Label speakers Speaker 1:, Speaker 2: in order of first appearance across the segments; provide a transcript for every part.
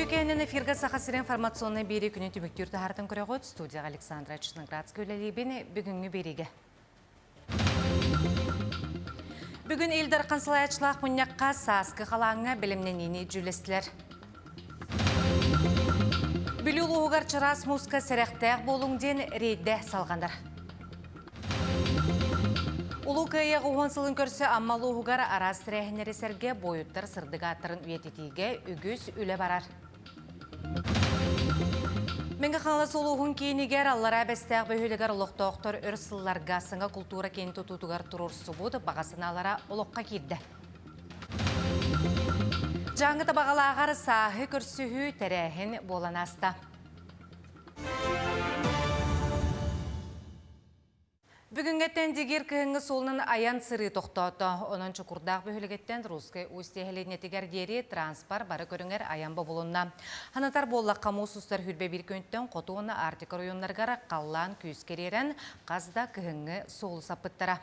Speaker 1: Үтүөкээнэн эфиргэ Саха сирин информационнай биэрии күнүн түмүктүүр таһаартан көрөҕүт. Студияҕа Александра Черноградская үлэлиибин. Бүгүҥҥү биэриигэ. Бүгүн Ил Дархан салайааччылаах мунньахха сааскы халааҥҥа бэлэмнэниини дьүүллэстилэр. Бүлүү улууһугар чараас мууска сэрэхтээх буолуҥ диэн рейдэ салҕанар. Улуу Кыайыы уон сылын көрсө Амма улууһугар араас тэрээһиннэри сэргэ буойуттар сырдык ааттарын үйэтитиигэ үгүс үлэ барар. Мэҥэ Хаҥалас улууһун киинигэр Аллараа Бэстээх бөһүөлэгэр олохтоохтор өр сылларга саҥа култуура киин тутуутугар туруорсубут баҕа санаалара олоххо киирдэ. Дьааҥы Табаҕалааҕар сааһы көрсүһүү тэрээһин буолан ааста. Бүгүҥҥэттэн Дигир кыһыҥҥы суолунан айан сырыы тохтоото. Онон Чокурдаах бөһүөлэгиттэн Русскай Устье сэлиэнньэтигэр диэри транспорт бары көрүҥэр айан бобулунна. Санатар буоллахха, муус устар 21 күнтэн хоту уонна Арктика оройуоннарыгар халлаан күүскэ ириэрэн, хас да кыһыҥҥы суолу саппыттара.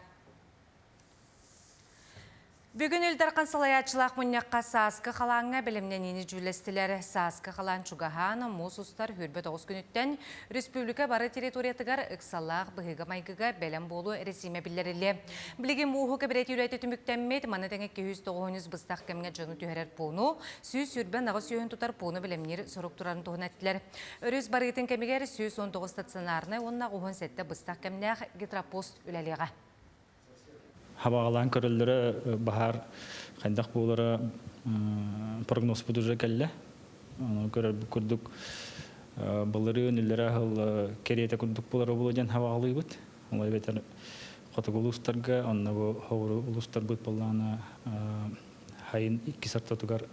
Speaker 1: Бүгүн Ил Дархан салайааччылаах мунньахха сааскы халааҥҥа бэлэмнэниини дьүүллэстилэр. Сааскы халаан чугаһаан, муус устар 29 күнүттэн республика бары территориятыгар ыксалаах быһыыга-майгыга бэлэм буолуу эрэсиимэ биллэриллиэ. Билигин мууһу кэбирэтии үлэтэ түмүктэммит, маны тэҥэ 209 быстах кэмҥэ дьону түһэрэр пууну, 128 сүөһүн тутар пууну бэлэмниир сорук турарын туһунан эттилэр. Өрүс барыытын кэмигэр 119 стационарнай уонна 17 быстах кэмнээх гидропост үлэлиэҕэ.
Speaker 2: Хабаҕалаан көрөллөрө баһаар хайдах буолара прогнозпут уже кэллэ. Ону көрөрбүт курдук былырыын үллэрэ аһыл кэриэтэ курдук буолара буолуо диэн хабаҕалыыбыт. Ол эбэтэр хотугу улуустарга, онно бу хоҕуру улуустарбыт буоллаҕына хайын иккис ортотугар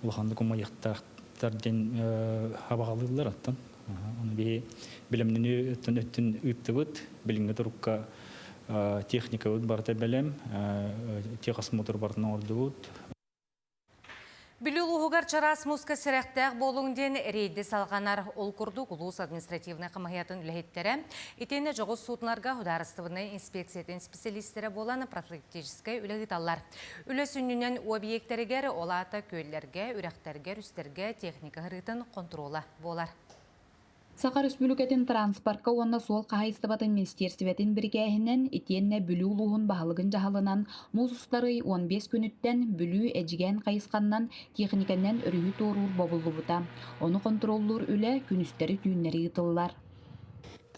Speaker 2: улаханнык умайыахтаахтар диэн хабаҕалыыллар оттон. Ону биһи билэмнэнии өттүн өттүн ыыттыбыт. Билиҥҥи турукка техникабыт барыта бэлэм, техосмотр барытын оҥордубут.
Speaker 1: Бүлүү улууһугар чараас мууска сэрэхтээх буолуҥ диэн рейди салҕанар. Ол курдук улуус административнай хамыыһыйатын үлэһиттэрэ итиэннэ дьоҕус суутунарга судаарыстыбаннай инспекциятын специалистэрэ буолан профилактическай үлэ ыыталлар. Үлэ сүнньүнэн уу объектэригэр, ол аата күөллэргэ, үрэхтэргэ, өрүстэргэ техника ыһырыытын хонтуруола буолар.
Speaker 3: Саха Өрөспүүбүлүкэтин транспорка уонна суол хаһаайыстыбатын министиэристибэтин бирикээһинэн итиэннэ Бүлүү улууһун баһылыгын дьаһалынан муус устар ый 15 күнүттэн Бүлүү Эдьигээн хайысханнан тиэхиньикэнэн өрүһү туоруур бобуллубута. Ону хонтуруоллуур үлэ күнүстэри-түүннэри ыытыллар.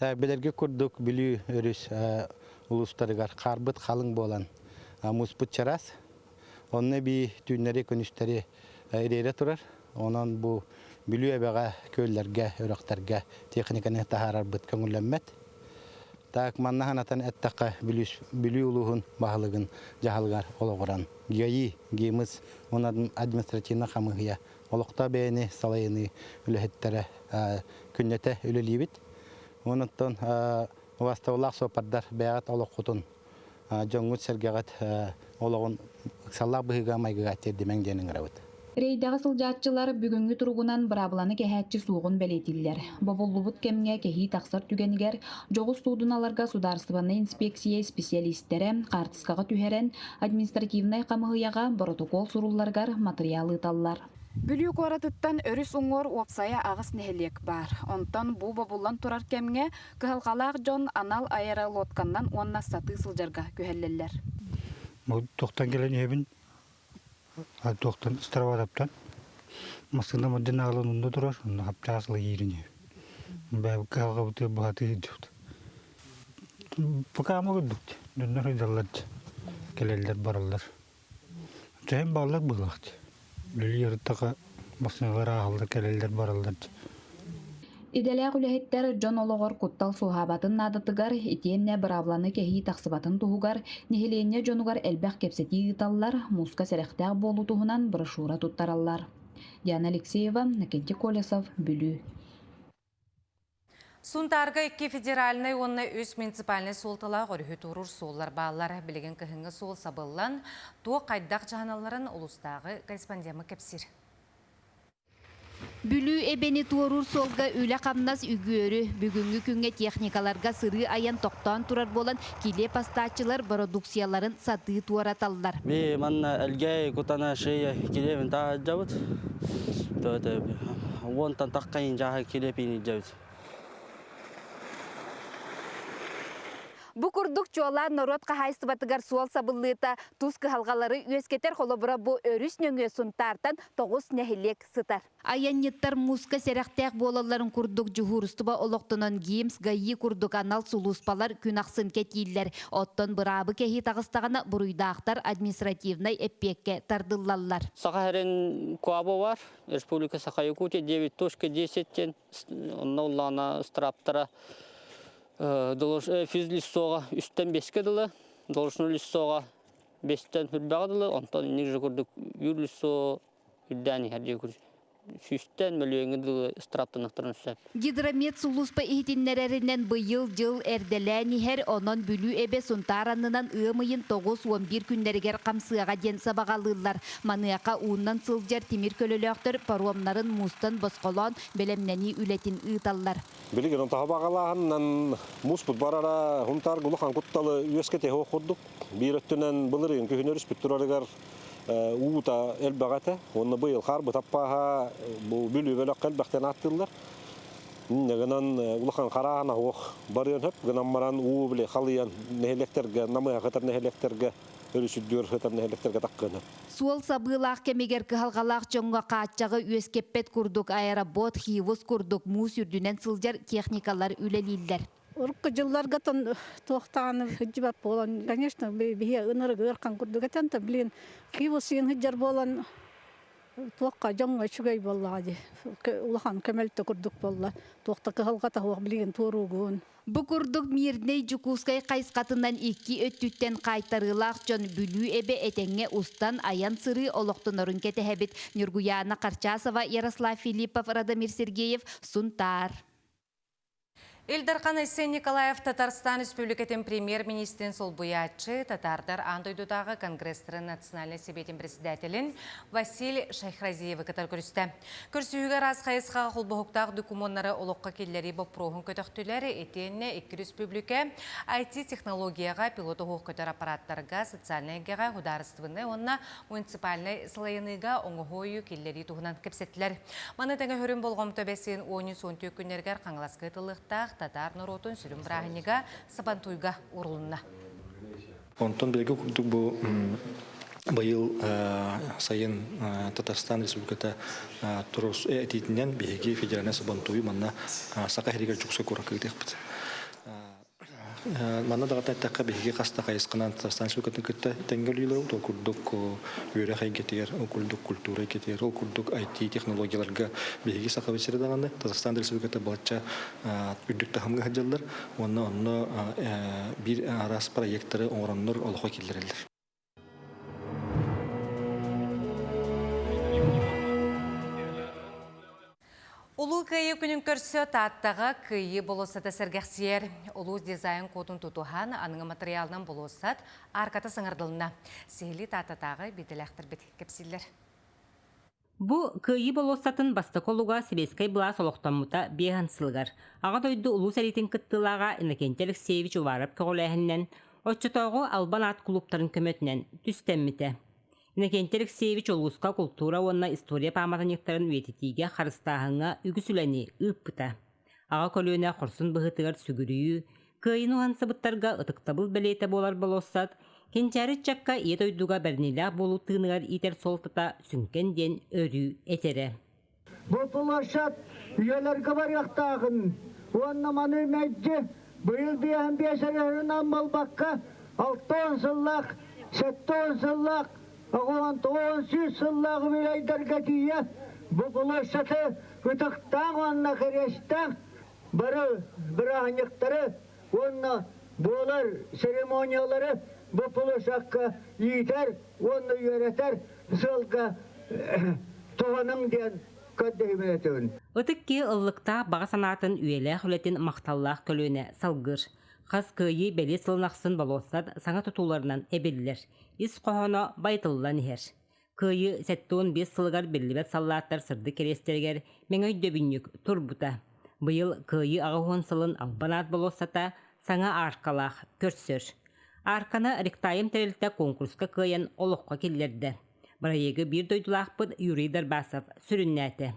Speaker 4: Билэргэ курдук Бүлүү өрүс улуустарыгар хаарбыт халыҥ буолан мууспут чараас. Онно эбии түүннэри-күнүстэри ириэрэ турар. Онон бу Бүлүү эбэҕэ, күөллэргэ, үрэхтэргэ техниканы таһаарарбыт көҥүллэммэт. Так, манна санатан эттэххэ, Бүлүү улууһун баһылыгын дьаһалыгар олоҕуран ГИАИ, ГИМС уонна административнай хамыыһыйа олохтоох бэйэни салайыныы үлэһиттэрэ күннэтэ үлэлиибит. Онон убастабыллаах суоппардар бэйэҕит олоххутун дьоҥҥут-сэргэҕит олоҕун ыксаллаах быһыыга-майгыга тиэрдимэҥ диэн ыҥырабыт.
Speaker 3: Рейдэҕэ сылдьааччылар бүгүҥҥү туругунан быраабыланы кэһээччи суоҕун бэлиэтииллэр. Бобуллубут кэмҥэ кэһии тахсар түгэнигэр дьоҕус суудуналарга судаарыстыбаннай инспекция исписэлиистэрэ хаартыскаҕа түһэрэн административнай хамыыһыйаҕа боротокуол сурулларыгар матырыйаал ыыталлар.
Speaker 5: Бүлүү куоратыттан өрүс уҥуор уопсайа аҕыс нэһилиэк баар. Онтон бу бобуллан турар кэмҥэ Кыһалҕалаах дьон анал аэролодканнан уонна сатыы сылдьарга күһэллэллэр.
Speaker 6: Бу туохтан кэлэн иһэбин, туохтан Староватовтан. Массыына мадьын аҕалан онно турар, онно хапчаас ыла иирин иһэ. Бэйэбит кыһалҕабытыгар быһатыы сылдьыбыт. Пока ама көрдүк, дьоннор сылдьаллар, кэлэллэр бараллар. Чэйим бааллар быһыылаах дии. Үлэлии ырыттаха массыыналар ааһаллар, кэлэллэр, бараллар дии.
Speaker 3: Идэлээх үлэһиттэр дьон олоҕор куттал суоһаабатын наадатыгар итиэннэ быраабыланы кэһии тахсыбатын туһугар нэһилиэнньэ дьонугар элбэх кэпсэтии ыыталлар, мууска сэрэхтээх буолуу туһунан брошюра туттараллар. Диана Алексеева, Накентий Колесов, Бүлүү.
Speaker 1: Сунтаарга икки федеральнай уонна үс муниципальнай суолталаах өрүһү туоруур суоллар бааллар. Билигин кыһыҥҥы суол сабыллан, туох хайдах дьаһаналларын улуустааҕы корреспондеммыт кэпсиир.
Speaker 7: Бүлүү эбэни туоруур суолга үлэ-хамнас үгүөрү. Бүгүҥҥү күҥҥэ техникаларга сырыы-айан тохтоон турар буолан, килиэп астааччылар бородууксуйаларын сатыы туораталлар.
Speaker 8: Би манна Элгээйи, Кутана, Шея килиэбин таһаадьабыт. Уонтан тахха дьааһы килиэп илдьэбит.
Speaker 7: Бу курдук чуолаан норуот хаһаайыстыбатыгар суол сабыллыыта тус кыһалҕалары үөскэтэр холобура бу өрүс нөҥүө Сунтаартан 9 нэһилиэк сытар. Айанньыттар мууска сэрэхтээх буолалларын курдук дьуһуурустуба олохтонон ГИМС, ГАИ курдук анал сулууспалар күн ахсын кэтииллэр. Оттон быраабы кэһии таҕыстаҕына буруйдаахтар административнай эппиэккэ тардыллаллар.
Speaker 8: Саха сирин КУАБа бар, Республика Саха-Якутия 9.10 диэн онно улаана ыстырааптара физлицоҕа үстэн бэскэ дылы, должностной лицоҕа бэстэн хүрбэҕэ дылы, онтон инник же курдук юрлицо үрдээн иһэр дии сүүстэн мөлүйүөҥҥэ дылы ыстырааптаныахтарын сөп.
Speaker 7: Гидромет сулууспа иһитиннэрэринэн быйыл дьыл эрдэлээн иһэр, онон Бүлүү эбэ Сунтаар аннынан ыам ыйын 91 күннэригэр хамсыаҕа диэн сабаҕалыыллар. Маныаха ууннан сылдьар тимир көлөлөөхтөр паромнарын муустан босхолоон бэлэмнэнии үлэтин ыыталлар.
Speaker 9: Билигин онтоһо баҕалааһынынан мууспут барара Сунтаарга улахан кутталы үөскэтиэ курдук. Биир өттүнэн былырыын күһүн өрүспүт турарыгар уута элбэх этэ. Уонна быйыл хаарбыт аппааһа бу Бүлүү бөлөххө элбэхтэн ааттыыллар. Гынан улахан харааһына суох барыан сөп. Гынан баран уу били халыйан нэһилиэктэргэ, намыһах ытар нэһилиэктэргэ, өрүс үрдүгэр сытар нэһилиэктэргэ таххыан сөп.
Speaker 7: Суол сабыылаах кэмигэр кыһалҕалаах дьоҥҥо хааччаҕы үөскэппэт курдук аэробот, хивус курдук муус үрдүнэн сылдьар техникалар үлэлииллэр.
Speaker 10: Урукку дьылларга туохтааны сылдьыбат буолан, конечно, биһи ынырык ыархан курдук этэн, блин, хивус сиэн сылдьар буолан туохха дьоҥҥо үчүгэй буоллаҕа дии. Улахан көмөлтө курдук буолла. Туохта кыһалҕата суох билигин туоруугун.
Speaker 7: Бу курдук Мирнэй Дьокуускай хайысхатынан икки өттүттэн хаайтарыылаах дьон Бүлүү эбэ этэҥҥэ устан айан-сырыы олохтонорун кэтэһэбит. Ньургуйаана Харчасова, Ярослав Филиппов, Радомир Сергеев, Сунтаар.
Speaker 1: Ил Дархан Айсен Николаев Татарстан Республикатын премьер-министрин солбуйааччы, татаардар аан дойдутааҕы конгресстарын национальнай сэбиэтин председателин Василий Шайхразиевы кытары көрүстэ. Көрсүһүүгэ араас хайысхаҕа холбоһуктаах докумуоннары олоххо киллэрии боппуруоһун көтөхтүлэр. Итиэннэ икки республика IT-технологияҕа, пилот оһох көтөр аппараттарга, социальнай эйгэҕэ, судаарыстыбаннай уонна муниципальнай салайыныыга оҥоһуу киллэрии туһунан кэпсэттилэр. Маны тэҥэ хөрүн болҕомто бэсиэн 13-14 күннэригэр Хаҥаласка ыытыллыахтаах татаар норуотун сүрүн бырааһынньыга Сабантуйга уурулунна.
Speaker 11: Онтон биһиги курдук бу быйыл сайын Татарстан Республиката турус этиитинэн биһиги федеральнай Сабантуйу манна Саха сиригэр Дьокуускай куоракка ыытыахпыт. Манна даҕатан эттэххэ, биһиги хас да хайысханан Татарстан Республикатын кытта тэҥҥэ үлэлиир ол курдук үөрэх эйгэтигэр, ол курдук культура эйгэтигэр, ол курдук IT-технологияларга биһиги Сахабыт сирэ даҕаны Татарстан Республиката балачча үрдүк таһымҥа сылдьаллар уонна онно биир араас проекттары оҥороннор олоххо киллэрэллэр.
Speaker 1: Улуу Кыайыы күнүн көрсө Тааттаҕа Кыайыы болуоссата сэргэхсийэр. Улуус дизайн кодун тутуһан, аныгы матырыйаалынан болуоссат арката саҥардылынна. Сиһилии Тааттатааҕы биирдэлээхтэрбит кэпсииллэр.
Speaker 12: Бу Кыайыы болуоссатын бастакы олуга сэбиэскэй былаас олохтоммута биэһэн сылыгар Аҕа дойду Улуу сэриитин кыттыылааҕа Иннокентий Алексеевич Уваров көҕүлээһининэн, оччотооҕу Албан аат кулууптарын көмөтүнэн түстэммитэ. Иннокентий Алексеевич улууска култуура уонна история пааматынньыктарын үйэтитиигэ харыстааһыҥҥа үгүс үлэни ыыппыта. Аҕа көлүөнэ хорсун быһыытыгар сүгүрүйүү, кыайыыны уһансыбыттарга ытыктабыл бэлиэтэ буолар болуоссат, кэнчээри ыччакка Ийэ дойдуга бэриниилээх буолуу тыыныгар иитэр суолтата сүҥкэн диэн өрүү этэрэ.
Speaker 13: Бу площадь үйэлэргэ барыахтааҕын уонна маны мэлдьи быйыл биэһин биэс эрэ буолбакка 60 сыллаах, 70 сыллаах, 99 сыллаах үбүлүөйдэргэ тиийэ бу площады ытыктаах уонна кэриэстээх бары бырааһынньыктары уонна буолар церемониялары бу площадка иитэр уонна үөрэтэр сыалга туһаныҥ диэн көрдөһүүбүн этэбин.
Speaker 12: Ытык киһи ыллыктаах баҕа санаатын үйэлээх үлэтин махталлаах көлүөнэ салгыыр. Хас кыайыы бэлиэ сылын ахсын болуоссат саҥа тутууларынан эбиллэр, ис хоһооно байытыллан иһэр. Кыайыы 75 сылыгар биллибэт саллааттар сырдык кэриэстэригэр мэҥэ өйдөбүнньүк турбута. Быйыл Кыайыы 80 сылын Албан аат болуоссата саҥа ааркалаах көрсөр. Аарканы Ректайм тэрилтэ куонкуруска кыайан олоххо киллэрдэ. Бырайыагы биир дойдулаахпыт Юрий Дарбасов сүрүннээтэ.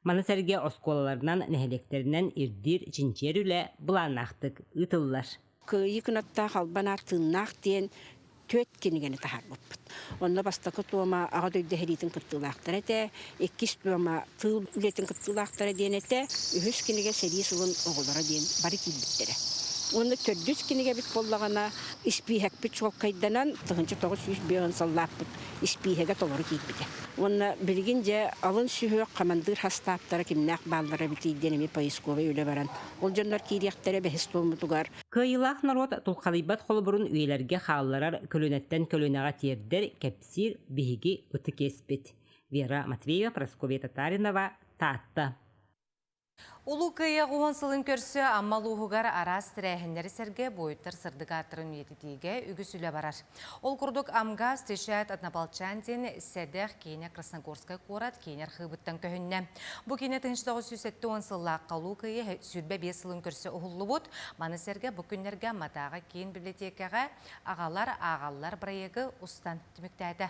Speaker 12: Маны сэргэ оскуолаларынан, нэһилиэктэринэн ирдиир, чинчийэр үлэ былааннаахтык ыытыллар.
Speaker 14: Кыайыы кынаттаах албан аат тыыннаах диэн түөрт кинигэни таһаарбыппыт. Онно бастакы туома Аҕа дойду сэриитин кыттыылаахтара этэ, иккис туома тыыл үлэтин кыттыылаахтара диэн этэ, үһүс кинигэ сэрии сылын оҕолоро диэн бары киирбиттэрэ. Уонна төрдүс кинигэбит буоллаҕына, испииһэкпит чуолкайданан, 1905 сыллаахпыт испииһэгэ толору киирбитэ. Уонна билигин дьэ алын сүһүөх хамандыыр хастааптара кимнээх бааллара эбитий диэн эмиэ поисковай үлэ баран, ол дьоннор киириэхтэрэ бэһис туоммутугар.
Speaker 12: Кыайыылаах норуот тулхадыйбат холобурун үйэлэргэ хаалларар, көлүөнэттэн көлүөнэҕэ тиэрдэр, кэпсиир биһиги ытык иэспит. Вера Матвеева, Прасковья Татаринова, Таатта.
Speaker 1: Улуу Кыайыы уон сылын көрсө Амма улууһугар араас тэрээһиннэри сэргэ буойуттар сырдык ааттарын үйэтитиигэ үгүс үлэ барар. Ол курдук Амга встречает однополчан диэн сэдэх киинэ Красногорскай куорат киинэ архыыбыттан көһүннэ. Бу киинэ 1970 сыллаахха Улуу Кыайыы 25 сылын көрсө уһуллубут. Маны сэргэ бу күннэргэ Амматааҕы киин библиотекаҕа Аҕалар ааҕаллар бырайыагы устан түмүктээтэ.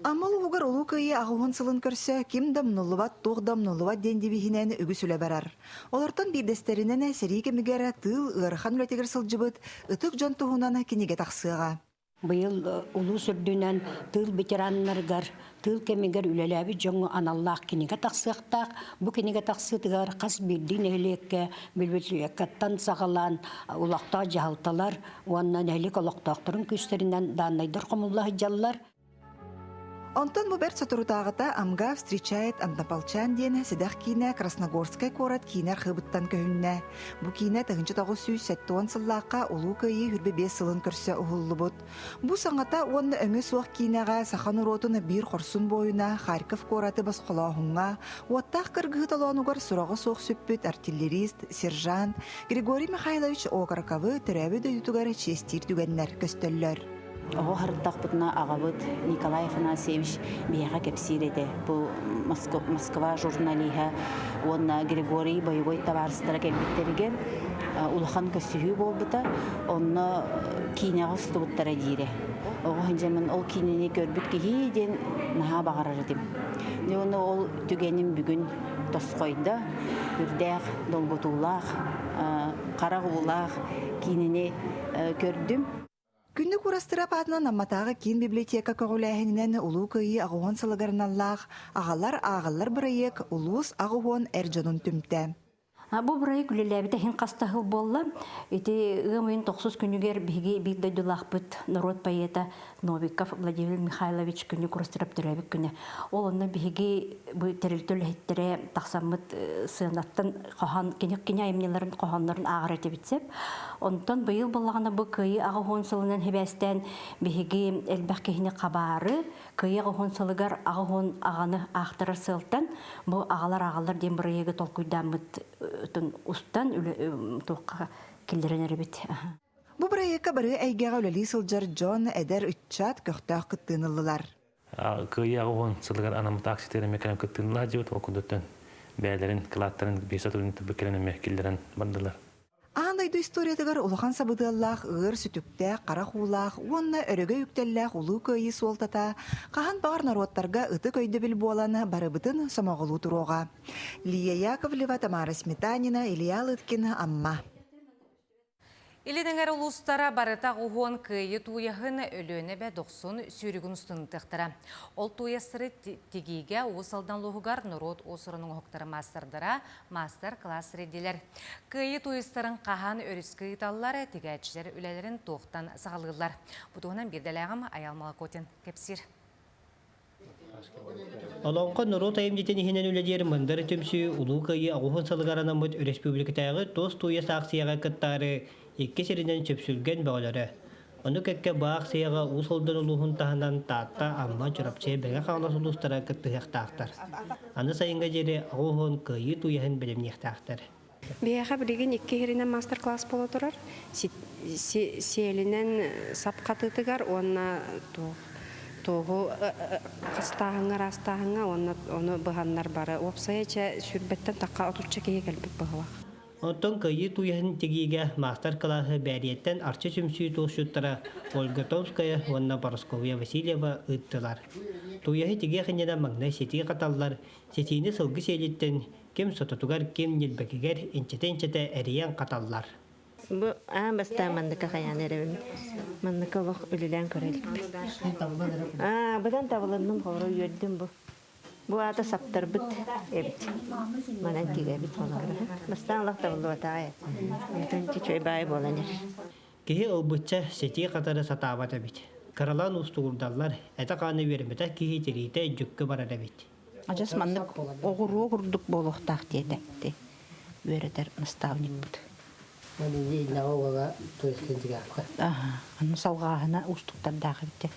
Speaker 15: Амма улууһугар Улуу Кыайыы аҕыһын сылын көрсө ким да умнуллубат, туох да умнуллубат диэн девиһинэн үгүс үлэ барар. Олортон биирдэстэринэн сэрии кэмигэр тыыл ыарахан үлэтигэр сылдьыбыт ытык дьон туһунан кинигэ тахсыаҕа.
Speaker 16: Быйыл улуус үрдүнэн тыыл ветераннарыгар, тыыл кэмигэр үлэлээбит дьоҥҥо аналлаах кинигэ тахсыахтаах. Бу кинигэ тахсыытыгар хас биирдии нэһилиэккэ библиотекаттан саҕалаан олохтоох дьаһалталар уонна нэһилиэк олохтоохторун күүстэринэн дааннайдар хомулла сылдьаллар.
Speaker 15: Онтон бу бэрт соторутааҕыта Амга встречает однополчан диэн сэдэх киинэ Красногорскай куорат киинэ архыыбыттан көһүннэ. Бу киинэ 1970 сыллаахха Улуу Кыайыы 25 сылын көрсө уһуллубут. Бу саҥата уонна өҥө суох киинэҕэ саха норуотун биир хорсун буойуна Харьков куораты босхолооһуҥҥа, уоттаах кыргыһыы толоонугар сураҕа суох сүппүт артиллерист, сержант Григорий Михайлович Окороковы төрөөбүт дойдутугар чиэстиир түгэннэр көстөллөр.
Speaker 17: Оҕо харыттахпытына аҕабыт Николай Афанасьевич биһиэхэ кэпсиир этэ. Бу Москва журналиһа уонна Григорий боевой табаарыстара кэлбиттэригэр улахан көрсүһүү буолбута. Онно киинэҕэ устубуттара диирэ. Оҕо сылдьаммын ол киинэни көрбүт киһи диэн наһаа баҕарар этим. Дьэ уонна ол түгэним бүгүн тосхойдо. Үрдээх долгутуулаах, харах уулаах киинэни көрдүм.
Speaker 15: Күннүк Уурастыырап аатынан Амматааҕы киин библиотека көҕүлээһининэн Улуу Кыайыы аҕыһуон сылыгар аналлаах Аҕалар ааҕаллар бырайыак улуус аҕыһуон эр дьонун түмтэ.
Speaker 18: Бу бырайыак үлэлээбитэ иһин хас да сыл буолла. Ити ыам ыйын тохсус күнүгэр биһиги биир дойдулаахпыт норуот поэта Новиков Владимир Михайлович Күннүк Уурастыырап төрөөбүт күнэ. Ол онно биһиги бу тэрилтэ үлэһиттэрэ тахсаммыт сыанаттан хоһоон кини кини айымньыларын хоһооннорун ааҕар этибит сөп. Онтон быйыл буоллаҕына бу Кыайыы аҕыс уон сылынан сибээстээн биһиги элбэх киһини хабаары Кыайыы аҕыс уон сылыгар 80 аҕаны аахтарар сыалтан бу аҕалар ааҕаллар диэн бырайыагы толкуйдааммыт устан туохха киллэрэн эрэбит.
Speaker 15: Бу бырайыакка бары эйгэҕэ үлэлии сылдьар дьон, эдэр ыччат көхтөөх кыттыыны ыллылар.
Speaker 19: Кыайыы 80 сылыгар анаммыт акциятыгар эмиэ кэлэн кыттыынылар дьыбыт. Ол курдуктан бэйэлэрин кылааттарын биир сотрудниктарбыт кэлэн эмиэ киллэрэн бардылар.
Speaker 15: Аан дойду историятыгар улахан сабыдыаллаах ыар сүтүктээх, харах уулаах уонна өрөгөй үктэллээх Улуу Кыайыы суолтата хаһан баҕар норуоттарга ытык өйдөбүл буолан барыбытын сомоҕолуу туруоҕа. Лия Яковлева, Тамара Сметанина, Илья Лыткин, Амма.
Speaker 1: Илин эҥэр улуустара барыта уһуон кыайы тууйаһын Өлүөнэ эбэ дохсун сүүрүгүн устун ыытыахтара. Ол тууйастары тигиигэ Уус Алдан улууһугар норуот уус-уран оҥоһуктара маастардара маастар-кылаас тэрийдилэр. Кыайыы тууйастарын хаһан өрүскэ ыыталлар, тигээччилэр үлэлэрин туохтан саҕалыыллар. Бу туһунан биирдэлээҕим Айал Молокотин кэпсиир.
Speaker 20: Олоҥхо норуот айымньытын иһинэн үлэлиир Мындыр түмсүү Улуу Кыайыы аҕыһын сылыгар анаммыт өрөспүүбүлүкэтээҕи туос тууйас аахсыйаҕа кыттаары икки сиринэн сүпсүлгэн бөҕөлөрө. Ону кэккэ бу аахсыйаҕа Уус Алдан улууһун таһынан Таатта, Амма, Чурапчы, Мэҥэ Хаҥалас улуустара кыттыһыахтаахтар. Аны сайыҥҥа диэри аҕыс уон Кыайыы тууйаһын бэлэмниэхтээхтэр.
Speaker 21: Биһиэхэ билигин икки иһиринэн мастер-класс буола турар. Сиэлинэн сап хатыытыгар уонна туоһу хастааһыҥҥа, араастааһыҥҥа уонна ону быһаннар бары. Уопсайа чэ сүүрбэттэн тахха отучча киһи кэлбит быһыылаах.
Speaker 20: Онтон Кыайыы тууйаһын тигиигэ маастар-кылааһы Бээрийэттэн Арчы түмсүү туосчуттара Ольга Томская уонна Парасковья Васильева ыыттылар. Тууйаһы тигиэх иннинэ маҥнай ситии хаталлар, ситиини сылгы сиэлиттэн ким сототугар, ким ньилбэгигэр инчэтэ-инчэтэ эрийэн хаталлар.
Speaker 2: Бу аан бастаан манныка хайаан эрэбин. Манныка олох үлэлээн көрө иликпин. Аа, быдан табылынным, хоро үөрдүм бу. Бу аата саптарбыт эбит. Манан тигэбит холобура. Бастаан олох табыллыбатаҕа. Онтон чүчүөй баай буолан эрэр.
Speaker 20: Киһи ылбычча ситии хатары сатаабат эбит. Кыралаан уустугурдаллар, этэ-хаана үөрэммэтэх киһи тириитэ дьүккэ барар эбит.
Speaker 22: Адьас маннык оҕуруо курдук буолуохтаах диэтэ үөрэтэр наставникпыт. Аны салҕааһына уустуктардаах эбит.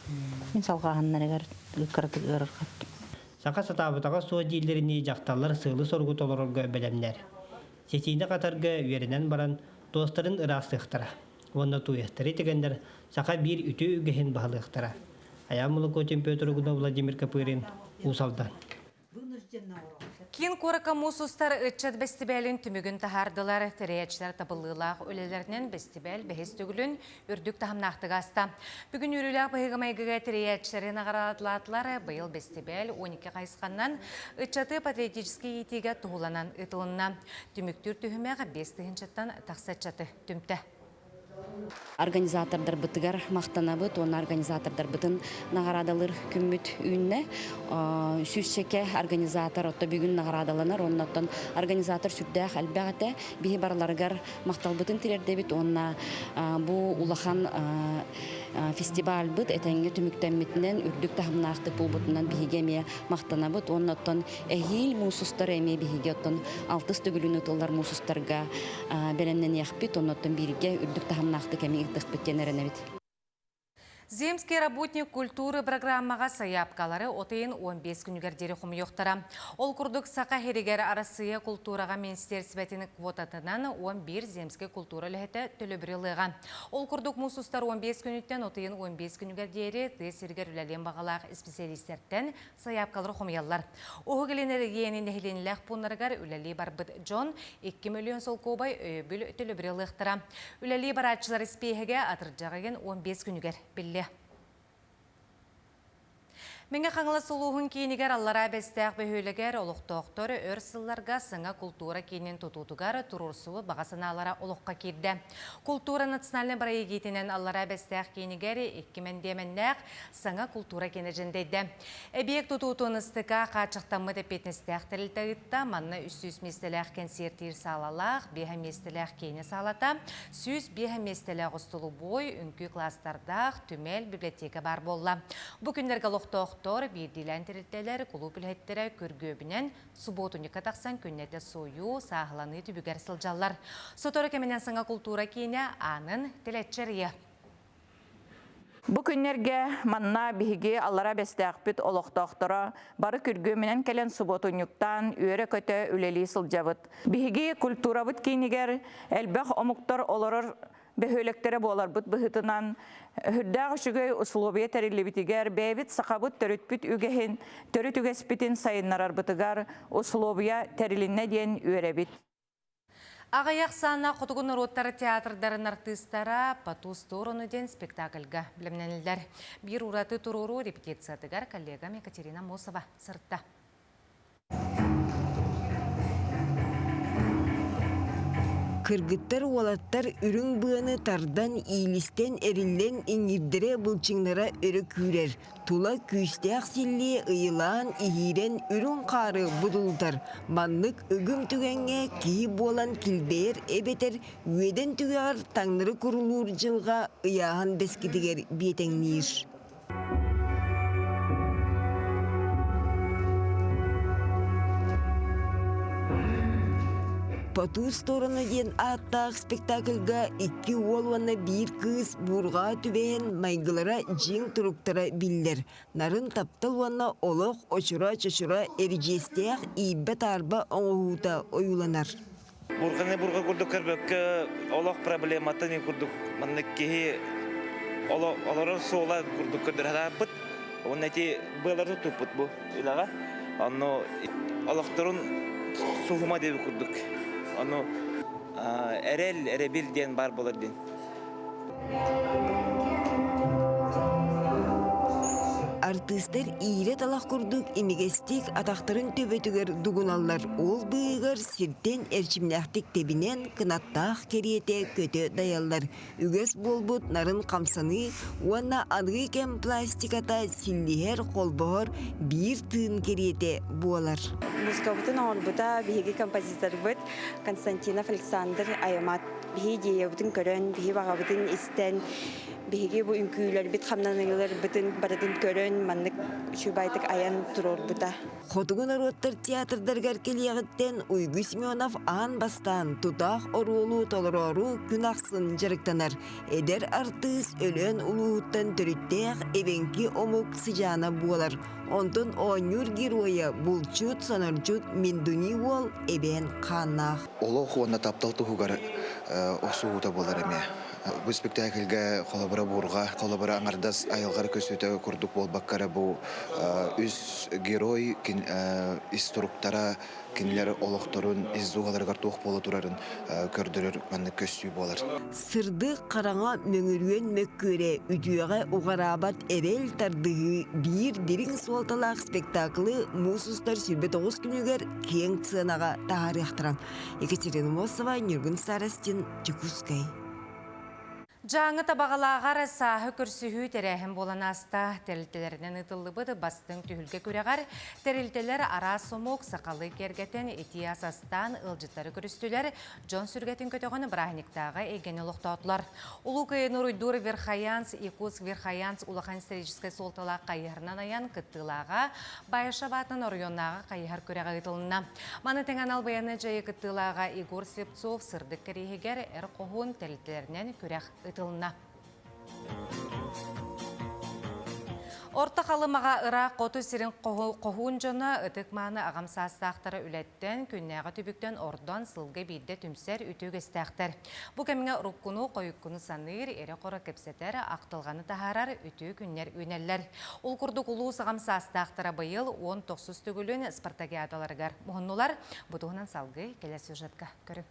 Speaker 22: Мин салҕааһыннарыгар кыратык ыарырҕаттым.
Speaker 20: Саха сатаабытаҕа суох дииллэринии дьахталлар сыалы-соругу толорорго бэлэмнэр. Ситиини хатарга үөрэнэн баран туостарын ыраастыахтара уонна тууйахтары тигэннэр саха биир үтүө үгэһин баһылыахтара. Айаан Молокотин Петр Угунов Владимир Копырин Уус Алдан.
Speaker 1: Киин куоракка муус устар ыччат бэстибээлин түмүгүн таһаардылар. Тэрийээччилэр табыллыылаах үлэлэринэн бэстибээл бэһис төгүлүн үрдүк таһымнаахтык ааста. Бүгүн үөрүүлээх быһыыга-майгыга тэрийээччилэри наҕараадалаатылар. Быйыл бэстибээл 12 хайысханан ыччаты патриотическай иитиигэ туһуланан ыытылынна. Түмүктүүр түһүмэх 5 тыһыынчаттан тахса ыччаты түмтэ.
Speaker 23: Организатордарбытыгар махтанабыт уонна организатордарбытын наҕараадалыыр күммүт үүннэ. Сүүсчэкэ организатор отто бүгүн наҕараадаланар уонна оттон организатор сүрдээх элбэх этэ. Биһи барыларыгар махталбытын тириэрдэбит уонна бу улахан фестивальбыт этэҥҥэ түмүктэммитинэн үрдүк таһымнаахтык буолбутунан биһиги эмиэ махтанабыт уонна оттон эһиил муус устар эмиэ биһиги оттон алтыс төгүлүн ытыллар муус устарга бэлэмнэниэхпит, оннуттан бииргэ үрдүк таһымнаахтык эмиэ ыытыахпыт диэн эрэнэбит.
Speaker 1: Земский работник культуры программаҕа сайаапкалары от ыйын 15 күнүгэр диэри хомуйуохтара. Ол курдук Саха сиригэр Арассыыйа култуураҕа министиэристибэтин квотатынан 11 земскэй култуура үлэһитэ төлөбүрү ылыаҕа. Ол курдук муус устар 15 күнүттэн от ыйын 15 күнүгэр диэри тыа сиригэр үлэлиэн баҕалаах исписэлиистэртэн сайаапкалары хомуйаллар. Уһук Илин эрэгийиэнин нэһилиэнньэлээх пууннарыгар үлэлии барбыт дьон 2 мөлүйүөн солкуобай өйөбүл төлөбүрү ылыахтара. Үлэлии барааччылар испииһэгэ атырдьах ыйын 15 күнүгэр биллиэ. Мэҥэ Хаҥалас улууһун киинигэр Аллараа Бэстээх бөһүөлэгэр олохтоохтор өр сылларга саҥа култуура киинин тутуутугар туруорсубут баҕа санаалара олоххо киирдэ. Култуура национальнай бырайыагитинэн Аллараа Бэстээх киинигэр икки мэндиэмэннээх саҥа култуура киинэ дьэндэйдэ. Эбийиэк тутуутун ыстыка хааччахтаммыт эппиэтинэстээх тэрилтэ ыытта. Манна 300 миэстэлээх кэнсиэртиир саалалаах, 5 миэстэлээх киинэ саалата, 105 миэстэлээх остолобуой, үҥкүү класстардаах, түмэл, библиотека баар буолла. Бу күннэргэ олохтоохтор, биирдиилээн тэрилтэлэр, кулууп үлэһиттэрэ күргүөбүнэн субуотунньукка тахсан күннэтэ сойуу, сааһыланыы түбүгэр сылдьаллар. Сотору кэминэн саҥа култуура киинэ аанын тэлэччи арыйа.
Speaker 24: Бу күннэргэ манна биһиги Аллара Бэстээхпит олохтоохторо бары күргүөмүнэн кэлэн субуотунньуктаан үөрэ-көтө үлэлии сылдьабыт. Биһиги культурабыт киинигэр элбэх омуктар олорор бөһүөлэктэрэ буоларбыт быһыытынан сүрдээх үчүгэй условия тэриллибитигэр бэйэбит сахабыт төрүтпүт үгэһин, төрүт үгэспитин сайыннарарбытыгар условия тэрилиннэ диэн үөрэбит.
Speaker 1: Аҕыйах саана хотугу норуоттар театрдарын артыыстара «По ту сторону» диэн спектакльга бэлэмнэнэллэр. Биир ураты туруоруу репетициятыгар коллегам Екатерина Мосова сырытта.
Speaker 25: Кыргыттар, уолаттар үрүҥ быаны тардан, иилистэн, эриллэн, иҥиирдэрэ, былчыҥнара өрө күүрэр. Тула күүстээх силлиэ ыйылаан, иһиирэн үрүҥ хаары будулутар. Маннык ыгым түгэҥҥэ киһи буолан килбэйэр эбэтэр үөдэн түгэҕэр таҥнары курулуур дьылҕа ыйааһын бэскитигэр биэтэҥниир. По ту сторону диэн ааттаах спектакльга икки уол уонна биир кыыс буурҕаҕа түбэһэн майгылара дьиҥ туруктара биллэр. Нарын таптал уонна олох очура-чочура эридьиэстээх иирбэ-таарба оҥоһуута ойууланар.
Speaker 26: Бурҕаны бурҕа курдук көрбөккө олох проблематын курдук маннык киһи олорор суола курдук көрдөрө Уонна ити быалары туппут бу үлэҕэ. Онно олохторун суһума диэби курдук. Ону Эрэл, эрэбил диэн баар буолар диэн.
Speaker 25: Артыыстар иирэ талах курдук имигэстик атахтарын төбөтүгэр дугуналлар. Ол быыһыгар сиртэн эрчимнээхтик тэбинэн, кынаттаах кэриэтэ көтө дайаллар. Үгэс буолбут нарын хамсаныы уонна аныгы кэм пластиката силлиһэр, холбоһор биир тыын кэриэтэ буолар.
Speaker 3: Музыкабытын оҥорбута биһиги композиторбыт Константинов Александр Аймат. Биһи идеябытын көрөн, биһи баҕабытын истэн, биһиги бу үҥкүүлэрбит хамнаныыларбытын барытын көрөн маннык үчүгэйдик айан туруорбута.
Speaker 25: Хотугу норуоттар театрдарыгар кэлиэҕиттэн Уйгу Семенов аан бастаан тутаах оруолу толороору күн ахсын дьарыктанар. Эдэр артыыс Өлөөн улууһуттан төрүттээх эбэҥки омук сыдьаана буолар. Онтон оонньуур геройа булчут, сонордьут Миндуни уол эбээн хааннаах.
Speaker 4: Олох уонна таптал туһугар охсуһуута буолар эмиэ. Бу спектакльга холобура буурҕа, холобура аҥардас айылҕара көстүүтэ курдук буолбакка эрэ бу үс герой ис туруктара, кинилэр олохторун ис дууһаларыгар туох буола турарын көрдөрөр маннык көстүү буолар.
Speaker 25: Сырдык хараҥа мөҥүрүөн мөккүөрэ үтүөҕэ уҕараабат эрэл тардыһыы биир дириҥ суолталаах спектаклы муус устар 29 күнүгэр киэҥ сыанаҕа таһаарыахтара. Екатерина Мосова, Ньургун Старостин, Дьокуускай.
Speaker 1: Дьааҥы Табаҕалааҕар сааһы көрсүһүү тэрээһин буолан ааста. Тэрилтэлэринэн ыытыллыбыт бастыҥ түһүлгэ күрэҕэр тэрилтэлэр араас омук сахалыы киэргэтэн итии ас астаан ыалдьыттары көрүстүлэр, дьон сүргэтин көтөҕөн бырааһынньыктааҕы эйгэни олохтоотулар. Улуу Кыайыыны уруйдуур Верхоянск, Якутск Верхоянск улахан историческай суолталаах хайыһарынан айан кыттыылааҕа Баишев аатынан оройуоннааҕы хайыһар күрэҕэ ыытылынна. Маны тэҥэ анал байыаннай дьайыы кыттыылааҕа Егор Слепцов сырдык кэриэһигэр эр хоһуун тэрилтэлэринэн күрэх ыытылынна. Орто Халымаҕа ыраах хоту сирин хоһуун дьоно ытык-мааны аҕам саастаахтара үлэттэн, күннээҕи түбүктэн ордон сылга биирдэ түмсэр үтүө үгэстээхтэр. Бу кэмҥэ уруккуну, хойуккуну саныыр, эрэ-хоро кэпсэтэр, ахтылҕаны таһаарар үтүө күннэр үүнэллэр. Ол курдук улуус аҕам саастаахтара быйыл 19 төгүлүн спартакиадаларыгар муһуннулар. Бу туһунан салгыы кэлэр сюжетка көрүҥ.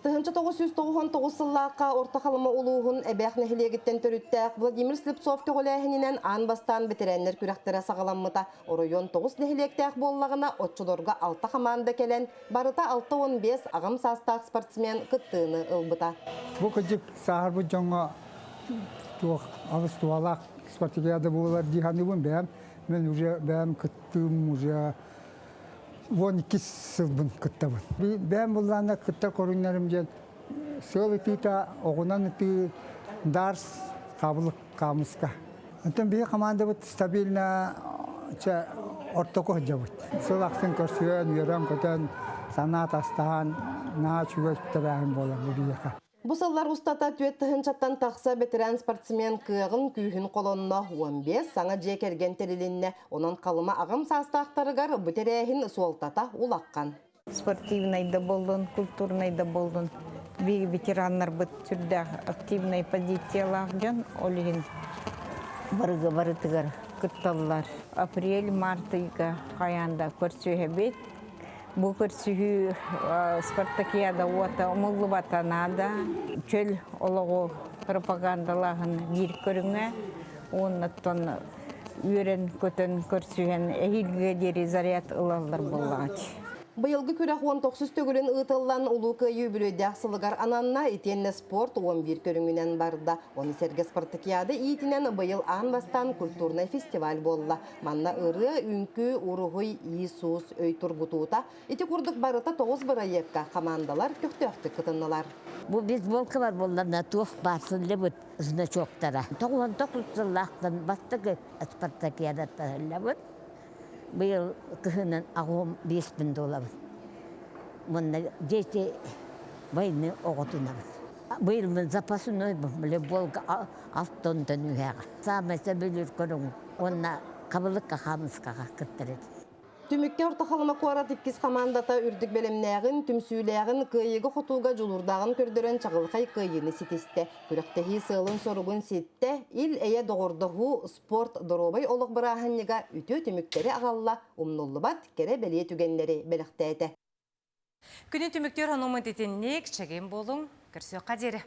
Speaker 5: 1999 сыллаахха Орто Халыма улууһун Эбээх нэһилиэгиттэн төрүттээх Владимир Слепцов көҕүлээһининэн аан бастаан бэтэрээннэр күрэхтэрэ саҕаламмыта. Оройуон тоҕус нэһилиэктээх буоллаҕына, оччолорго алта хамаанда кэлэн, барыта 65 аҕам саастаах спортсмен кыттыыны ылбыта.
Speaker 6: Бу кырдьык сааһырбыт дьоҥҥо туох алыс туһалаах спартакиада буолар дии саныыбын бэйэм. Мен уже бэйэм кыттыым уже 12 сылбын кыттабын. Бэйэм буллаанна кыттар көрүҥнэрим диэн сыал ытыыта, оҕунан ытыы, дарс, хабылык, хаамыска. Онтон биһи командабыт стабильно чэ ортоку сылдьабыт. Сыл ахсын көрсүөн, үөрэн-көтөн, санаа тастаһан, наһаа үчүгэй тэрээһин буолар бу биһиэхэ.
Speaker 5: Бу сыллар устата түөрт тыһыынчаттан тахса бэтэрээн спортсмен кыаҕын күүһүн холонно, 15 саҥа дьиэ кэргэн тэрилиннэ. Онон Халыма аҕам саастаахтарыгар бу тэрээһин суолтата улахан.
Speaker 8: Спортивнай да буоллун, культурнай да буоллун, биһиги ветераннарбыт сүрдээх активнай позициялаах дьон, ол иһин барыга барытыгар кытталлар. Апрель, март ыйга хайаан да көрсүһэбит. Бу көрсүһүү спартакиада уота умуллубата наада. Чөл олоҕу пропагандалааһын биир көрүҥэ. Уоннаттан үөрэн-көтөн көрсүһэн эһиилгэ диэри заряд ылаллар буоллаҕа.
Speaker 5: Быйылгы күрэх 19 төгүлүн ыытыллан Улуу Кыайыы үбүлүөйдээх сылыгар ананна, итиэннэ спорт 11 көрүҥүнэн барда. Ону сэргэ спартакиада иитинэн быйыл аан бастаан культурнай фестиваль буолла. Манна ырыа, үҥкүү, уруһуй, иис-уус, өй тургутуута. Ити курдук барыта тоҕус бырайыакка хамаандалар көхтөөхтүк кытыннылар.
Speaker 9: Бу бейсболка бар буолларына туох баар сыллыбыт значоктара. 99 сыллаахтан бастакы спартакиадаттан сыллабыт. Быйыл кыһынын аҕуом биэспин дуолабыт. Уонна дети войны оҕотунабыт. Быйыл запасной волейболга алтонтон үһэҕэ. Саамай сөбүлүүр көрүҥ уонна хабылыкка хаамыскаҕа кыттар этим.
Speaker 5: Түмүккэ Орто Халыма куорат иккис хамаандата үрдүк бэлэмнээҕин, түмсүүлээҕин, кыайыыга-хотууга дьулуурдааҕын көрдөрөн чаҕылхай кыайыыны ситистэ. Күрэхтэһии сыалын-соругун ситтэ, ил-эйэ доҕордоһуу, спорт, доруобай олох бырааһынньыга үтүө түмүктэри аҕалла, умнуллубат кэрэ бэлиэ түгэннэри бэлэхтээтэ.
Speaker 1: Күнү түмүктүүр хонуммут итинник, чэгиэн буолуҥ, көрсүөххэ диэри.